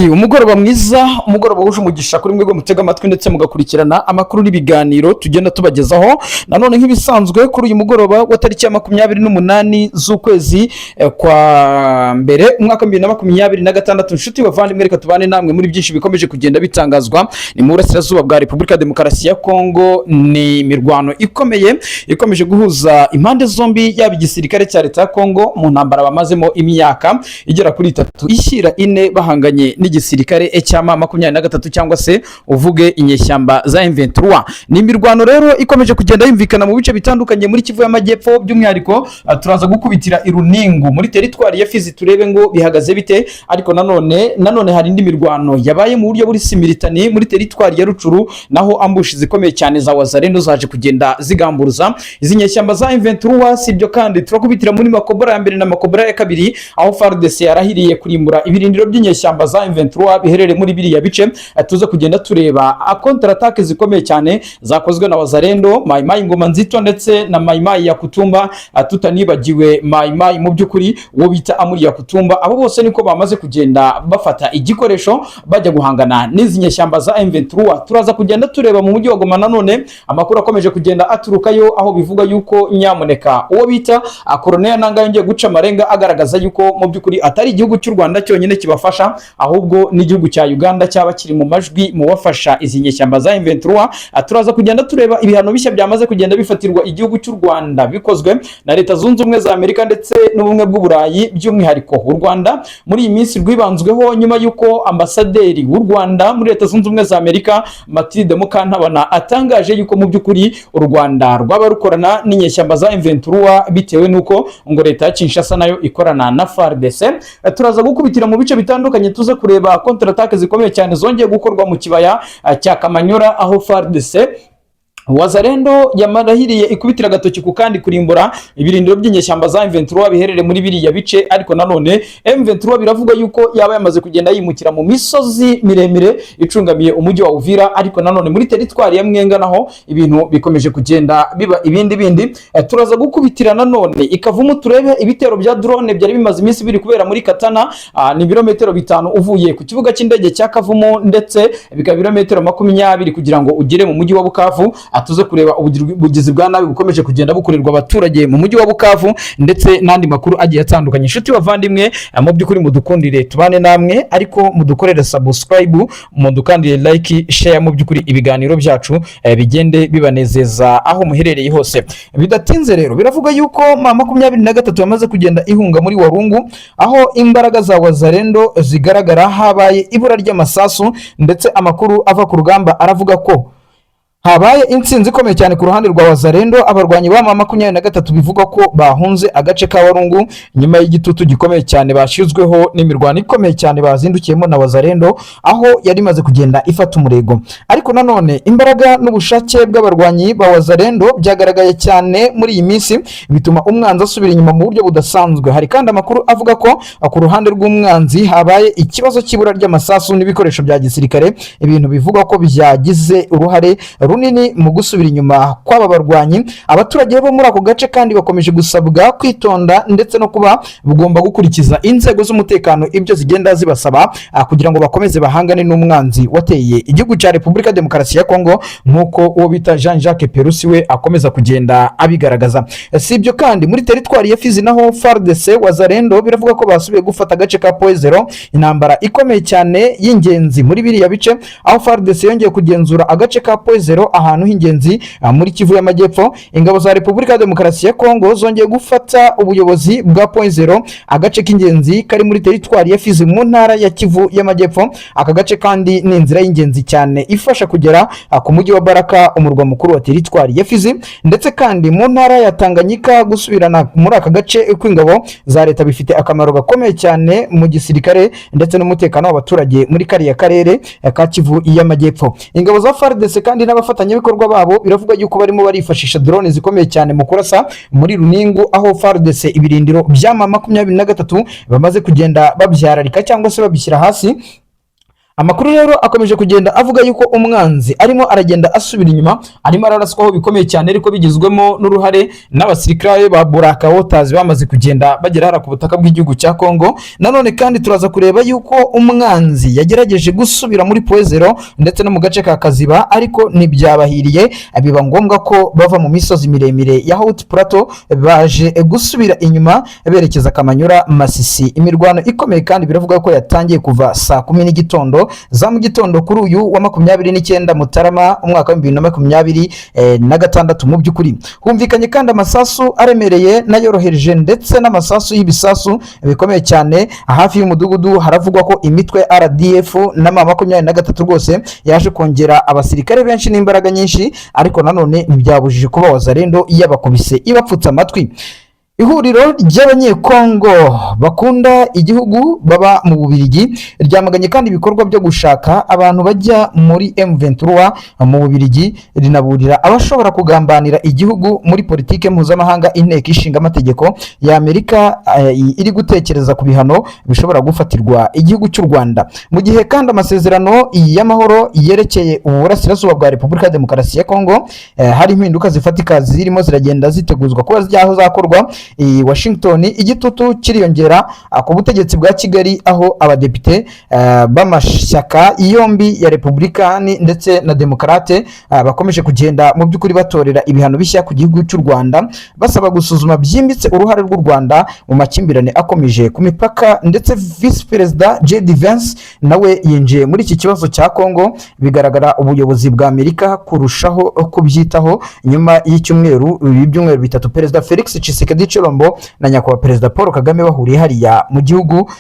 Umugoroba mwiza, umugoroba wuje umugisha kuri mwebwe mutega amatwi ndetse mugakurikirana amakuru n'ibiganiro tugenda tubagezaho. Nanone nk'ibisanzwe, kuri uyu mugoroba wa tariki ya 28 z'ukwezi kwa mbere, umwaka wa 2026, inshuti bavandimwe, reka tubane namwe muri byinshi bikomeje kugenda bitangazwa. Ni mu burasirazuba bwa Repubulika ya Demokarasi ya Kongo. Ni imirwano ikomeye ikomeje guhuza impande zombi, yaba igisirikare cya leta ya Kongo mu ntambara bamazemo imyaka igera kuri 3 ishyira 4 bahanganye n'igisirikare cya M23, cyangwa se uvuge inyeshyamba za M23. Ni imirwano rero ikomeje kugenda yumvikana mu bice bitandukanye muri Kivu y'Amajyepfo. By'umwihariko turaza gukubitira i Runingu muri teritwari ya Fizi, turebe ngo bihagaze bite. Ariko nanone hari indi mirwano yabaye mu buryo buri simultané muri teritwari ya Rutshuru, naho ambush zikomeye cyane za Wazalendo zaje kugenda zigamburuza izi nyeshyamba za M23. Si ibyo kandi, turakubitira muri Makobora ya mbere na Makobora ya kabiri, aho FARDC yarahiriye kurimbura ibirindiro by'inyeshyamba za M23 biherereye muri biriya bice. Tuze kugenda tureba contre-attaque zikomeye cyane zakozwe na Wazalendo, Mai Mai Ngoma Nzito ndetse na Mai Mai ya Kutumba, tutanibagiwe Mai Mai mu by'ukuri uwo bita Amuri ya Kutumba. Abo bose niko bamaze kugenda bafata igikoresho bajya guhangana n'izi nyeshyamba za M23. Turaza kugenda tureba mu mujyi wa Goma nanone amakuru akomeje kugenda aturukayo, aho bivuga yuko nyamuneka uwo bita Colonel Nanga yongeye guca amarenga, agaragaza yuko mu by'ukuri atari igihugu cy'u Rwanda cyonyine kibafasha, ahubwo n'igihugu cya Uganda cyaba kiri mu majwi mu bafasha izi nyeshyamba za M23. Turaza kugenda tureba ibihano bishya byamaze kugenda bifatirwa igihugu cy'u Rwanda bikozwe na Leta Zunze Ubumwe za Amerika ndetse n'Ubumwe bw'Uburayi. By'umwihariko u Rwanda muri iyi minsi rwibanzweho nyuma y'uko ambasaderi w'u Rwanda muri Leta Zunze Ubumwe za Amerika, Mathilde Mukantabana, atangaje yuko mu by'ukuri u Rwanda rwaba rukorana n'inyeshyamba za M23, bitewe n'uko ngo leta ya Kinshasa nayo ikorana na FARDC. Turaza gukubitira mu bice bitandukanye, tuze kureba contre-attaque zikomeye cyane zongeye gukorwa mu kibaya cya Kamanyora, aho FARDC, Wazalendo yamarahiriye ikubitira agatoki ku kandi kurimbura ibirindiro by'inyeshyamba za M23 biherereye muri biriya bice. Ariko nanone M23 biravuga yuko yaba yamaze kugenda yimukira mu misozi miremire icungamiye umujyi wa Uvira. Ariko nanone muri teritwari ya Mwenga naho ibintu bikomeje kugenda biba ibindi bindi. Turaza gukubitira nanone i Kavumu, turebe ibitero bya drone byari bimaze iminsi biri kubera muri Katana. Ni ibirometero 5 uvuye ku kibuga cy'indege cya Kavumu, ndetse bikaba ibirometero 20 kugira ngo ugere mu mujyi wa Bukavu. Tuze kureba ubugizi bwa nabi bukomeje kugenda bukorerwa abaturage mu mujyi wa Bukavu, ndetse n'andi makuru agiye atandukanye. Inshuti bavandimwe, mu by'ukuri mudukundire tubane namwe, ariko mudukorere subscribe, mudukandire like, share, mu by'ukuri ibiganiro byacu bigende bibanezeza aho muherereye hose. Bidatinze rero, biravuga yuko M23 yamaze kugenda ihunga muri Warungu, aho imbaraga za Wazalendo zigaragara habaye ibura ry'amasasu, ndetse amakuru ava ku rugamba aravuga ko habaye intsinzi ikomeye cyane ku ruhande rwa Wazalendo. Abarwanyi ba M23 bivugwa ko bahunze agace ka Warungu nyuma y'igitutu gikomeye cyane bashyizweho n'imirwano ikomeye cyane bazindukiyemo na Wazalendo, aho yari imaze kugenda ifata umurego. Ariko nanone imbaraga n'ubushake bw'abarwanyi ba Wazalendo byagaragaye cyane muri iyi minsi, bituma umwanzi asubira inyuma mu buryo budasanzwe. Hari kandi amakuru avuga ko ku ruhande rw'umwanzi habaye ikibazo cy'ibura ry'amasasu n'ibikoresho bya gisirikare, ibintu bivugwa ko byagize uruhare runini mu gusubira inyuma kw'aba barwanyi. Abaturage bo muri ako gace kandi bakomeje gusabwa kwitonda ndetse no kuba bugomba gukurikiza inzego z'umutekano ibyo zigenda zibasaba, kugira ngo bakomeze bahangane n'umwanzi wateye igihugu cya Repubulika ya Demokarasi ya Kongo, nk'uko uwo bita Jean Jacques Perusi we akomeza kugenda abigaragaza. Si ibyo kandi, muri teritwari ya Fizi naho FARDC, Wazalendo biravuga ko basubiye gufata agace ka Point Zero, intambara ikomeye cyane y'ingenzi muri biriya bice, aho FARDC yongeye kugenzura agace ka Point Zero, ahantu h'ingenzi muri Kivu y'Amajyepfo. Ingabo za Repubulika ya Demokarasi ya Kongo zongeye gufata ubuyobozi bwa Point Zero, agace k'ingenzi kari muri teritwari ya Fizi mu ntara ya Kivu y'Amajyepfo. Aka gace kandi ni inzira y'ingenzi cyane ifasha kugera ku mujyi wa Baraka, umurwa mukuru wa teritwari ya Fizi, ndetse kandi mu ntara ya Tanganyika. Gusubirana muri aka gace kw'ingabo za leta bifite akamaro gakomeye cyane mu gisirikare ndetse n'umutekano w'abaturage muri kariya karere ka Kivu y'Amajyepfo. Ingabo za FARDC kandi n'abafatanyabikorwa babo biravuga yuko barimo barifashisha drone zikomeye cyane mu kurasa muri Runingu, aho FARDC ibirindiro bya M23 bamaze kugenda babyararika cyangwa se babishyira hasi. Amakuru rero akomeje kugenda avuga yuko umwanzi arimo aragenda asubira inyuma, arimo araraswaho bikomeye cyane, ariko bigizwemo n'uruhare n'abasirikare ba Buraka Waters bamaze kugenda bagera hara ku butaka bw'igihugu cya Congo. Nanone kandi turaza kureba yuko umwanzi yagerageje gusubira muri Point Zéro ndetse no mu gace ka Kaziba, ariko ntibyabahiriye, biba ngombwa ko bava mu misozi miremire ya Haut Plateau, baje gusubira inyuma berekeza Kamanyura, Masisi. Imirwano ikomeye kandi biravuga ko yatangiye kuva saa 10 n'igitondo za mu gitondo kuri uyu wa 29 Mutarama umwaka wa 2026. Mu by'ukuri humvikanye kandi amasasu aremereye n'ayoroheje ndetse n'amasasu y'ibisasu bikomeye cyane hafi y'umudugudu. Haravugwa ko imitwe RDF na M23 rwose yaje kongera abasirikare benshi n'imbaraga nyinshi, ariko nanone ntibyabujije kuba Wazalendo yabakubise ibapfutse amatwi. Ihuriro ry'Abanyekongo bakunda igihugu baba mu Bubiligi ryamaganye kandi ibikorwa byo gushaka abantu bajya muri M23 mu Bubiligi, rinaburira abashobora kugambanira igihugu muri politike mpuzamahanga. Inteko ishinga amategeko ya Amerika iri gutekereza ku bihano bishobora gufatirwa igihugu cy'u Rwanda, mu gihe kandi amasezerano y'amahoro yerekeye uburasirazuba bwa Repubulika ya Demokarasi ya Kongo hari impinduka zifatika zirimo ziragenda ziteguzwa kuba zakorwa i Washington. Igitutu kiriyongera ku butegetsi bwa Kigali, aho abadepite b'amashyaka yombi ya Republikani ndetse na Demokarate bakomeje kugenda mu by'ukuri batorera ibihano bishya ku gihugu cy'u Rwanda, basaba gusuzuma byimbitse uruhare rw'u Rwanda mu makimbirane akomeje ku mipaka. Ndetse Visi Perezida JD Vance nawe yinjiye muri iki kibazo cya Congo. Bigaragara ubuyobozi bwa Amerika kurushaho kubyitaho nyuma y'icyumweru, ibi byumweru 3, Perezida Felix Tshisekedi Tshilombo na Nyakubahwa Perezida Paul Kagame bahuriye hariya mu gihugu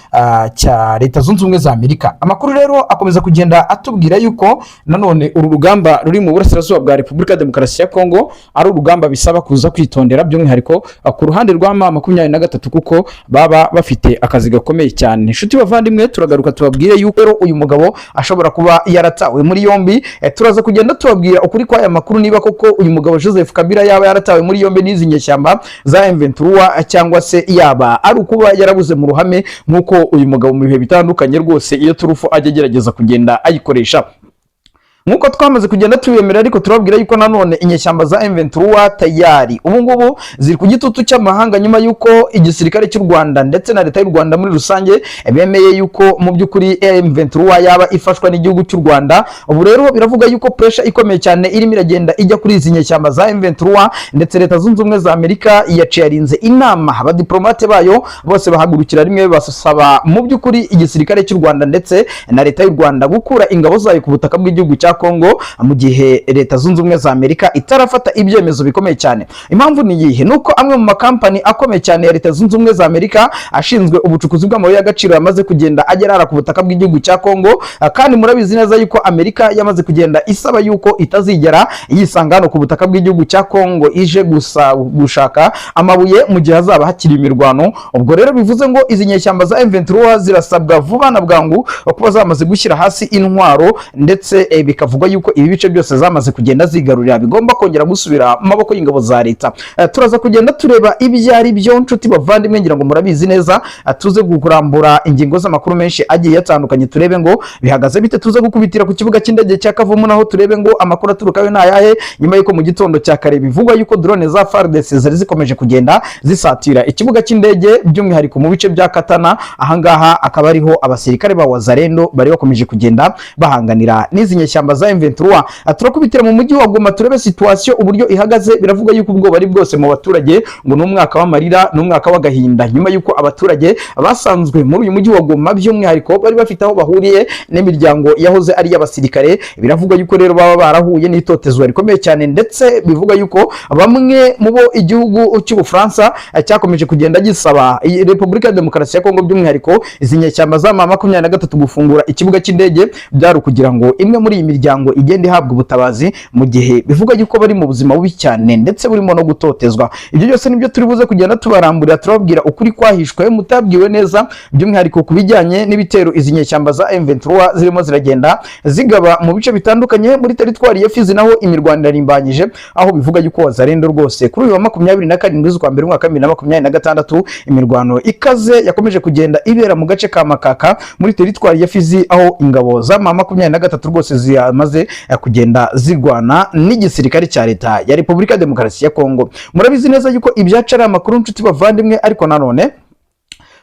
cya Leta Zunze Ubumwe za Amerika. Amakuru rero akomeza kugenda atubwira yuko nanone uru rugamba ruri mu burasirazuba bwa Repubulika ya Demokarasi ya Kongo ari urugamba bisaba kuza kwitondera, by'umwihariko ku ruhande rwa M23, kuko baba bafite akazi gakomeye cyane. Inshuti bavandimwe, turagaruka tubabwire yuko rero uyu mugabo ashobora kuba yaratawe muri yombi. Turaza kugenda tubabwira ukuri kw'aya makuru, niba koko uyu mugabo Joseph Kabila yaba yaratawe muri yombi n'izi nyeshyamba za M23, cyangwa se yaba ari ukuba yarabuze mu ruhame, nk'uko uyu mugabo mu bihe bitandukanye rwose iyo turufu ajya agerageza kugenda ayikoresha nk'uko twamaze kugenda tubemera. Ariko turababwira yuko nanone inyeshyamba za M23 tayari ubu ngubu ziri ku gitutu cy'amahanga, nyuma y'uko igisirikare cy'u Rwanda ndetse na Leta y'u Rwanda muri rusange bemeye yuko mu by'ukuri M23 yaba ifashwa n'igihugu cy'u Rwanda. Ubu rero biravuga yuko pressure ikomeye cyane irimo iragenda ijya kuri izi nyeshyamba za M23, ndetse Leta Zunze Ubumwe za Amerika yaciyarinze inama abadiplomate bayo bose, bahagurukira rimwe basaba mu by'ukuri igisirikare cy'u Rwanda ndetse na Leta y'u Rwanda gukura ingabo zayo ku butaka bw'igihugu cya Kongo, mu gihe Leta Zunze Ubumwe za Amerika itarafata ibyemezo bikomeye cyane. Impamvu ni iyihe? Nuko amwe mu makampani akomeye cyane ya Leta Zunze Ubumwe za Amerika ashinzwe ubucukuzi bw'amabuye y'agaciro yamaze kugenda agera ku butaka bw'igihugu cya Kongo, kandi murabizi neza yuko Amerika yamaze kugenda isaba yuko itazigera yisanga hano ku butaka bw'igihugu cya Kongo ije gusa gushaka amabuye mu gihe hazaba hakiri imirwano. Ubwo rero bivuze ngo izi nyeshyamba za M23 zirasabwa vuba na bwangu kuba zamaze gushyira hasi intwaro, ndetse bikavugwa yuko ibi bice byose zamaze kugenda zigarurira bigomba kongera gusubira mu maboko y'ingabo za leta. Turaza kugenda tureba ibyo ari byo, nshuti bavandimwe, ngira ngo murabizi neza. Tuze kurambura ingingo z'amakuru menshi agiye atandukanye, turebe ngo bihagaze bite. Tuze gukubitira ku kibuga cy'indege cya Kavumu, naho turebe ngo amakuru aturukayo ni ayahe, nyuma y'uko mu gitondo cya kare bivugwa yuko drone za FARDC zari zikomeje kugenda zisatira ikibuga cy'indege, by'umwihariko mu bice bya Katana. Ahangaha akaba ariho abasirikare ba Wazalendo bari bakomeje kugenda bahanganira n'izi nyeshyamba za M23. Turakubitira mu mujyi wa Goma, turebe situation uburyo ihagaze. Biravuga yuko ubwoba ari bwose mu baturage, ngo ni umwaka w'amarira, ni umwaka w'agahinda, nyuma yuko abaturage basanzwe muri uyu mujyi wa Goma by'umwihariko bari bafite aho bahuriye n'imiryango yahoze ari iy'abasirikare, biravugwa yuko rero baba barahuye n'itotezwa rikomeye cyane. Ndetse bivuga yuko bamwe mu bo igihugu cy'Ubufaransa cyakomeje kugenda gisaba iyi Repubulika ya Demokarasi ya Kongo, by'umwihariko izi nyeshyamba za M23, gufungura ikibuga cy'indege, byari ukugira ngo imwe muri iyi miryango imiryango igenda ihabwa ubutabazi, mu gihe bivuga yuko bari mu buzima bubi cyane ndetse burimo no gutotezwa. Ibyo byose nibyo turi buze kugenda tubaramburira, turababwira ukuri kwahishwe mutabwiwe neza, by'umwihariko ku bijyanye n'ibitero izi nyeshyamba za M23 zirimo ziragenda zigaba mu bice bitandukanye muri teritwari ya Fizi. Naho imirwano irarimbanyije, aho bivuga yuko Wazalendo rwose kuri uyu wa 27 z'ukwa mbere umwaka wa 2026 imirwano ikaze yakomeje kugenda ibera mu gace ka Makaka muri teritwari ya Fizi, aho ingabo za M23 rwose zimaze kugenda zirwana n'igisirikare cya leta ya Repubulika ya Demokarasi ya Kongo. Murabizi neza yuko ibyacu ari amakuru, nshuti bavandimwe. Ariko nanone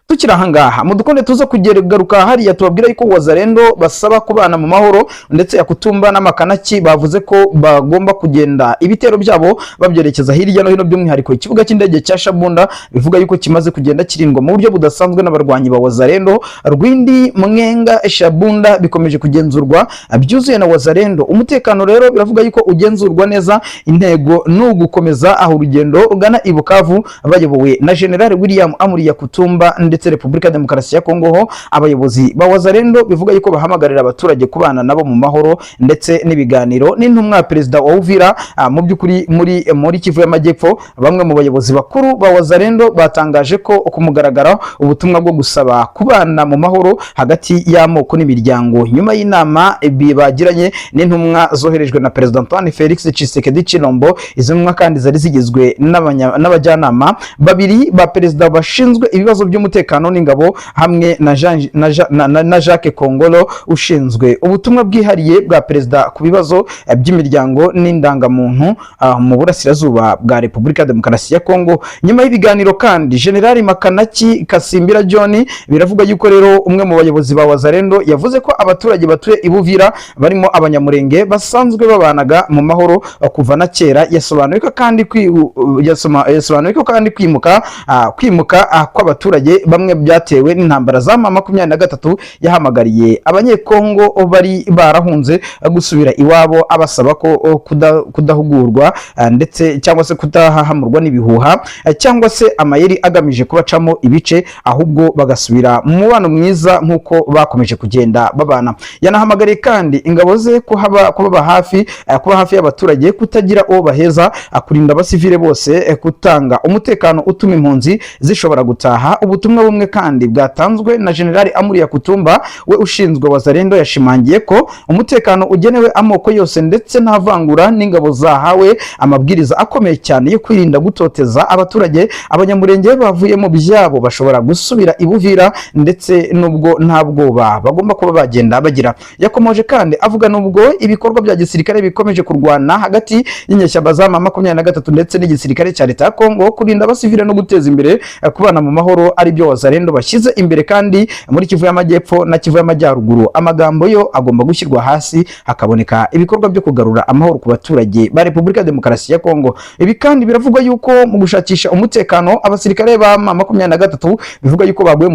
tukiri ahangaha, mudukunde tuza kugaruka hariya tubabwira yuko Wazalendo basaba kubana mu mahoro, ndetse Yakutumba n'Amakanaki bavuze ko bagomba kugenda ibitero byabo babyerekeza hirya no hino, by'umwihariko ikibuga cy'indege cya Shabunda bivuga yuko kimaze kugenda kirindwa mu buryo budasanzwe n'abarwanyi ba Wazalendo. Rwindi, Mwenga, Shabunda bikomeje kugenzurwa byuzuye na Wazalendo. Umutekano rero biravuga yuko ugenzurwa neza. Intego ni ugukomeza aho urugendo rugana i Bukavu bayobowe na General William Amuri Yakutumba. Ndetse Repubulika ya Demokarasi ya Kongo ho abayobozi ba Wazalendo bivuga yuko bahamagarira abaturage kubana nabo mu mahoro ndetse n'ibiganiro n'intumwa ya perezida wa Uvira. Mu by'ukuri muri Kivu y'Amajyepfo, bamwe mu bayobozi bakuru ba Wazalendo batangaje ko ku mugaragaro ubutumwa bwo gusaba kubana mu mahoro hagati y'amoko n'imiryango, nyuma y'inama bagiranye n'intumwa zoherejwe na Perezida Antoine Felix Tshisekedi Tshilombo. Izo ntumwa kandi zari zigizwe n'abajyanama babiri ba perezida bashinzwe ibibazo by'umutekano n'ingabo, hamwe na, Jean, na, Jean, na, na, na Jacques Kongolo ushinzwe ubutumwa bwihariye bwa perezida ku bibazo by'imiryango n'indangamuntu mu burasirazuba bwa Repubulika ya Demokarasi ya Kongo. Nyuma y'ibiganiro kandi, General Makanaki Kasimbira John, biravuga yuko rero umwe mu bayobozi ba Wazalendo, yavuze ko abaturage batuye i Buvira barimo Abanyamurenge basanzwe babanaga mu mahoro kuva na kera. Yasobanuye ko kandi kwimuka kw'abaturage bamwe byatewe n'intambara za M23. Yahamagariye Abanyekongo bari barahunze gusubira iwabo, abasaba ko kudahugurwa ndetse cyangwa se kudahahamurwa n'ibihuha cyangwa se amayeri agamije kubacamo ibice, ahubwo bagasubira mu mubano mwiza nk'uko bakomeje kugenda babana. Yanahamagariye kandi ingabo ze kuhaba, kuba hafi y'abaturage, kutagira uwo baheza, kurinda abasivile bose, gutanga umutekano utuma impunzi zishobora gutaha. Ubutumwa bumwe kandi bwatanzwe na General Amuri Yakutumba we ushinzwe Wazalendo, yashimangiye ko umutekano ugenewe amoko yose ndetse nta vangura, n'ingabo zahawe amabwiriza akomeye cyane yo kwirinda gutoteza abaturage. Abanyamurenge bavuye mu byabo bashobora gusubira i Buvira, ndetse nubwo nta bwoba bagomba kuba bagenda bagira. Yakomoje kandi avuga nubwo ibikorwa bya gisirikare bikomeje kurwana hagati y'inyeshyamba za M23 ndetse n'igisirikare cya leta ya Kongo, kurinda abasivile no guteza imbere kubana mu mahoro ari byo Wazalendo bashyize imbere. Kandi muri Kivu y'Amajyepfo na Kivu y'Amajyaruguru, amagambo yo agomba gushyirwa hasi, hakaboneka ibikorwa byo kugarura amahoro ku baturage ba Repubulika ya Demokarasi ya Kongo. Ibi kandi biravugwa yuko mu gushakisha umutekano, abasirikare ba M23 bivuga yuko baguye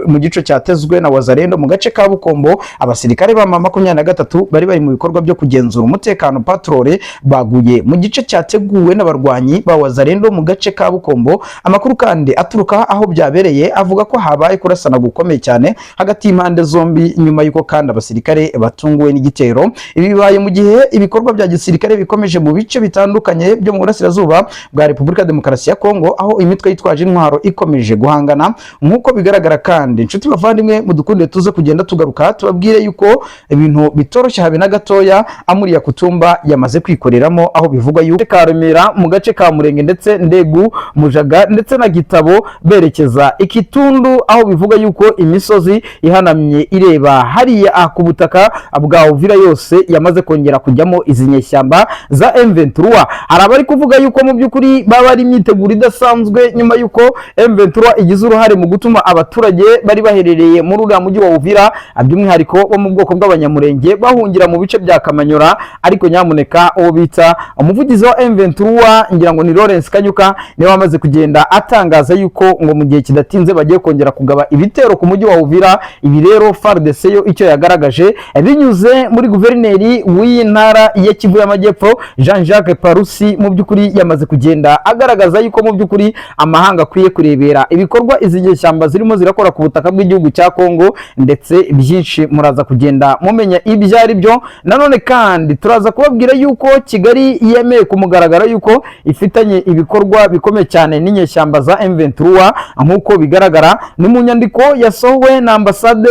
mu gice cyatezwe na Wazalendo mu gace ka Bukombo. Abasirikare ba M23 bari mu bikorwa byo kugenzura umutekano, patrol, baguye mu gice cyateguwe n'abarwanyi ba Wazalendo mu gace ka Bukombo. Amakuru kandi aturuka aho byabereye avuga ko habaye kurasana gukomeye cyane hagati y'impande zombi, nyuma y'uko kandi abasirikare batunguwe n'igitero. Ibi bibaye mu gihe ibikorwa bya gisirikare bikomeje mu bice bitandukanye byo mu burasirazuba bwa Repubulika ya Demokarasi ya Kongo, aho imitwe yitwaje intwaro ikomeje guhangana nk'uko bigaragara. Kandi inshuti bavandimwe, mudukunde tuze kugenda tugaruka tubabwire yuko ibintu bitoroshye habe na gatoya. Amuri Yakutumba yamaze kwikoreramo, aho bivugwa yuko ka Remera mu gace ka Murenge ndetse Ndegu, Mujaga ndetse na Gitabo berekeza Ikitundu, aho bivuga yuko imisozi ihanamye ireba hariya ku butaka bwa Uvira yose yamaze kongera kujyamo izi nyeshyamba za M23. Hari abari kuvuga yuko mu by'ukuri baba ari imyiteguro idasanzwe nyuma yuko M23 igize uruhare mu gutuma abaturage bari baherereye muri uriya mujyi wa Uvira, by'umwihariko bo mu bwoko bw'Abanyamurenge, bahungira mu bice bya Kamanyora. Ariko nyamuneka, uwo bita umuvugizi wa M23, ngira ngo ni Lawrence Kanyuka, niwe wamaze kugenda atangaza yuko ngo mu gihe kidatinze bagiye bagiye kongera kugaba ibitero ku mujyi wa Uvira. Ibi rero FARDC yo icyo yagaragaje binyuze muri guverineri w'iyi ntara ya Kivu y'Amajyepfo, Jean Jacques Parusi, mu by'ukuri yamaze kugenda agaragaza yuko mu by'ukuri amahanga akwiye kurebera ibikorwa izi nyeshyamba zirimo zirakora ku butaka bw'igihugu cya Kongo, ndetse byinshi muraza kugenda mumenya ibyo ari byo. Nanone kandi turaza kubabwira yuko Kigali yemeye ku mugaragaro yuko ifitanye ibikorwa bikomeye cyane n'inyeshyamba za M23, nk'uko bigaragara ni mu nyandiko yasohowe na ambasade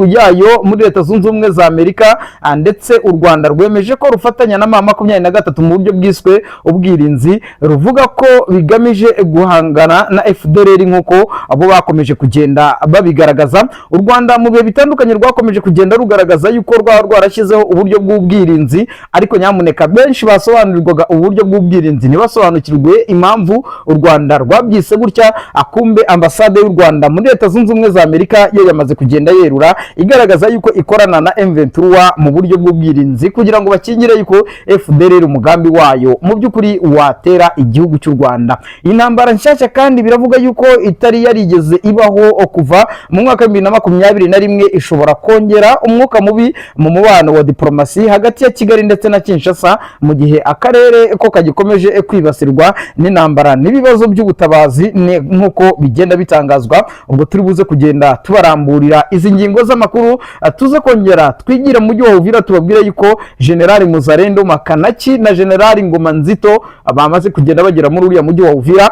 yayo muri Leta Zunze Ubumwe za Amerika. Ndetse u Rwanda rwemeje ko rufatanya na M23 mu buryo bwiswe ubwirinzi, ruvuga ko bigamije guhangana na FDLR, nk'uko abo bakomeje kugenda babigaragaza. U Rwanda mu bihe bitandukanye rwakomeje kugenda rugaragaza yuko rwaba rwarashyizeho uburyo bw'ubwirinzi, ariko nyamuneka benshi basobanurirwaga uburyo bw'ubwirinzi ntibasobanukirwe impamvu u Rwanda rwabyise gutya. Akumbe ambasade y'u Rwanda muri Leta Zunze Ubumwe za Amerika yo yamaze kugenda yerura, igaragaza yuko ikorana na M23 mu buryo bw'ubwirinzi kugira ngo bakingire yuko FDLR umugambi wayo mu by'ukuri watera igihugu cy'u Rwanda. Intambara nshyashya kandi biravuga yuko itari yarigeze ibaho kuva mu mwaka wa 2021 ishobora kongera umwuka mubi mu mubano wa diplomasi hagati ya Kigali ndetse na Kinshasa, mu gihe akarere ko kagikomeje kwibasirwa n'intambara n'ibibazo by'ubutabazi, nk'uko bigenda bitangazwa. Ubwo turi buze kugenda tubaramburira izi ngingo z'amakuru, tuze kongera twigira mu mujyi wa Uvira, tubabwire yuko General Muzarendo Makanaki na General Ngoma Nzito bamaze kugenda bagera muri uriya mujyi wa Uvira.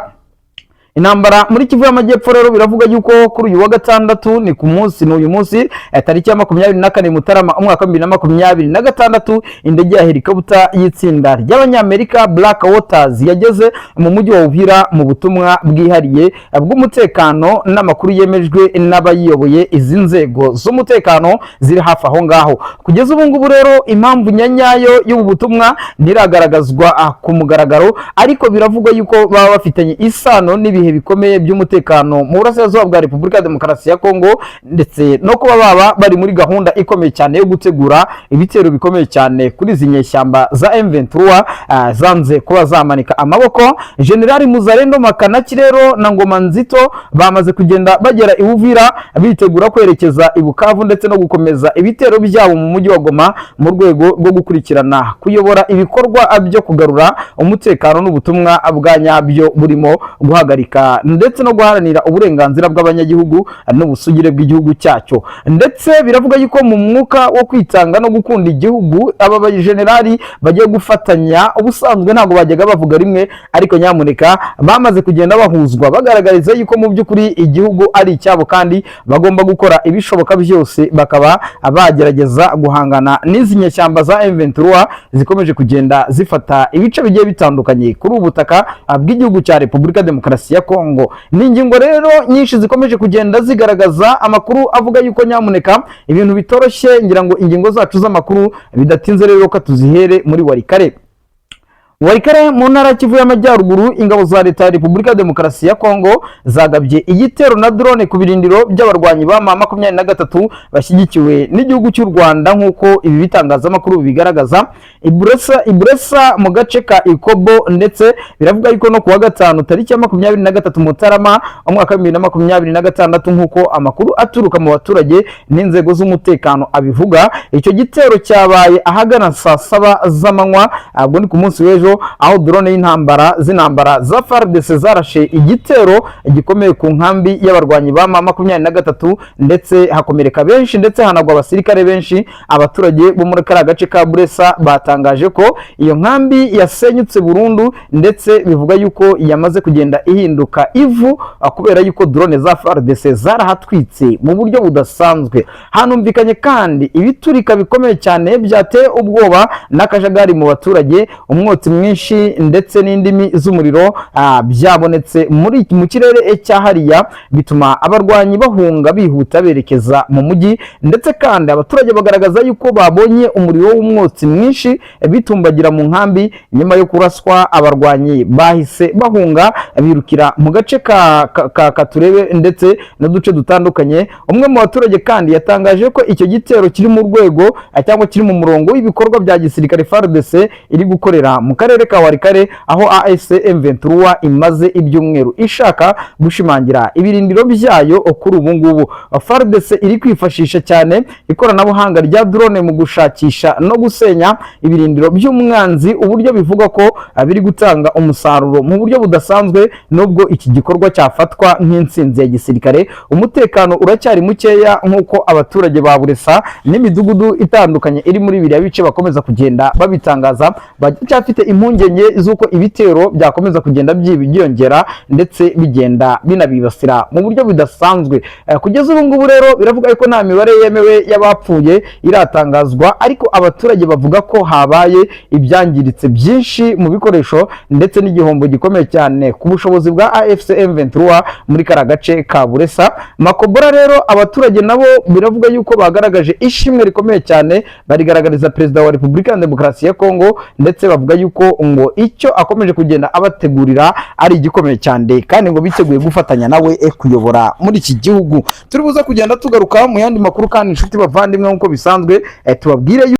Intambara muri Kivu y'Amajyepfo rero biravuga yuko kuri uyu wa gatandatu, ni ku munsi, ni uyu munsi, tariki ya 24 Mutarama umwaka wa 2026, indege ya helicopter y'itsinda ry'Abanyamerika Black Waters yageze mu mujyi wa Uvira mu butumwa bwihariye bw'umutekano, n'amakuru yemejwe n'abayiyoboye izi nzego z'umutekano ziri hafi aho ngaho. Kugeza ubu ngubu rero impamvu nyanyayo y'ubu butumwa ntiragaragazwa ku mugaragaro, ariko biravugwa yuko baba bafitanye isano n'ibihe bikomeye by'umutekano mu burasirazuba bwa Repubulika ya Demokarasi ya Kongo, ndetse no kuba baba bari muri gahunda ikomeye cyane yo gutegura ibitero bikomeye cyane kuri izi nyeshyamba za M23 zanze kuba zamanika amaboko. General Muzarendo Makanaki rero na Ngoma Nzito bamaze kugenda bagera i Uvira, bitegura kwerekeza i Bukavu ndetse no gukomeza ibitero byabo mu mujyi wa Goma, mu rwego rwo gukurikirana kuyobora ibikorwa byo kugarura umutekano n'ubutumwa bwa nyabyo burimo guhagarika ndetse no guharanira uburenganzira bw'abanyagihugu n'ubusugire bw'igihugu cyacyo. Ndetse biravuga yuko mu mwuka wo kwitanga no gukunda igihugu, aba bajenerali bagiye gufatanya. Ubusanzwe ntabwo bajyaga bavuga rimwe, ariko nyamuneka bamaze kugenda bahuzwa, bagaragariza yuko mu by'ukuri igihugu ari icyabo kandi bagomba gukora ibishoboka byose bakaba bagerageza guhangana n'izi nyeshyamba za M23 zikomeje kugenda zifata ibice bigiye bitandukanye kuri ubu butaka bw'igihugu cya Repubulika Demokarasi ya Kongo. Ni ingingo rero nyinshi zikomeje kugenda zigaragaza amakuru avuga yuko nyamuneka ibintu bitoroshye. Ngira ngo ingingo zacu z'amakuru bidatinze rero ko tuzihere muri Walikale. Walikale mu ntara ya Kivu y'Amajyaruguru, ingabo za Leta ya Repubulika ya Demokarasi ya Kongo zagabye igitero na drone ku birindiro by'abarwanyi ba M23 bashyigikiwe n'igihugu cy'u Rwanda, nk'uko ibi bitangazamakuru bibigaragaza. I Buresa mu gace ka Ikobo, ndetse biravuga yuko no kuwa gatanu tariki ya 23 Mutarama umwaka wa 2026, nk'uko amakuru aturuka mu baturage n'inzego z'umutekano abivuga, icyo gitero cyabaye ahagana saa 7 z'amanywa, ubwo ni ku munsi w'ejo, aho drone y'intambara z'intambara za FARDC zarashe igitero gikomeye ku nkambi y'abarwanyi ba M23, ndetse hakomereka benshi, ndetse hanagwa abasirikare benshi. Abaturage bo muri kariya gace ka Buresa batangaje ko iyo nkambi yasenyutse burundu, ndetse bivuga yuko yamaze kugenda ihinduka ivu kubera yuko drone za FARDC zarahatwitse mu buryo budasanzwe. Hanumvikanye kandi ibiturika bikomeye cyane byateye ubwoba n'akajagari mu baturage. Umwotsi mwinshi ndetse n'indimi z'umuriro byabonetse muri mu kirere cya hariya, bituma abarwanyi bahunga bihuta berekeza mu mujyi. Ndetse kandi abaturage bagaragaza yuko babonye umuriro w'umwotsi mwinshi bitumbagira mu nkambi nyuma yo kuraswa. Abarwanyi bahise bahunga birukira mu gace ka Katurebe ndetse n'uduce dutandukanye. Umwe mu baturage kandi yatangaje ko icyo gitero kiri mu rwego cyangwa kiri mu murongo w'ibikorwa bya gisirikare FARDC iri gukorera mu karere. karere ka Walikale, aho AFC M23 imaze ibyumweru ishaka gushimangira ibirindiro byayo. Kuri ubu ngubu FARDC iri kwifashisha cyane ikoranabuhanga rya drone mu gushakisha no gusenya ibirindiro by'umwanzi, uburyo bivugwa ko biri gutanga umusaruro mu buryo budasanzwe. Nubwo iki gikorwa cyafatwa nk'intsinzi ya gisirikare, umutekano uracyari mukeya, nk'uko abaturage ba Buresa n'imidugudu itandukanye iri muri biriya bice bakomeza kugenda babitangaza. Baracyafite impungenge z'uko ibitero byakomeza kugenda byiyongera ndetse bigenda binabibasira mu buryo budasanzwe. Kugeza ubu ngubu rero biravuga ko nta mibare yemewe y'abapfuye iratangazwa, ariko abaturage bavuga ko habaye ibyangiritse byinshi mu bikoresho ndetse n'igihombo gikomeye cyane ku bushobozi bwa AFC M23 muri kariya gace ka Buresa. Makobora rero, abaturage nabo biravuga yuko bagaragaje ishimwe rikomeye cyane, barigaragariza Perezida wa Repubulika ya Demokarasi ya Kongo, ndetse bavuga yuko ngo icyo akomeje kugenda abategurira ari igikomeye cyane, kandi ngo biteguye gufatanya nawe kuyobora muri iki gihugu. Turi buze kugenda tugaruka mu yandi makuru kandi, inshuti bavandimwe, nk'uko bisanzwe, tubabwire.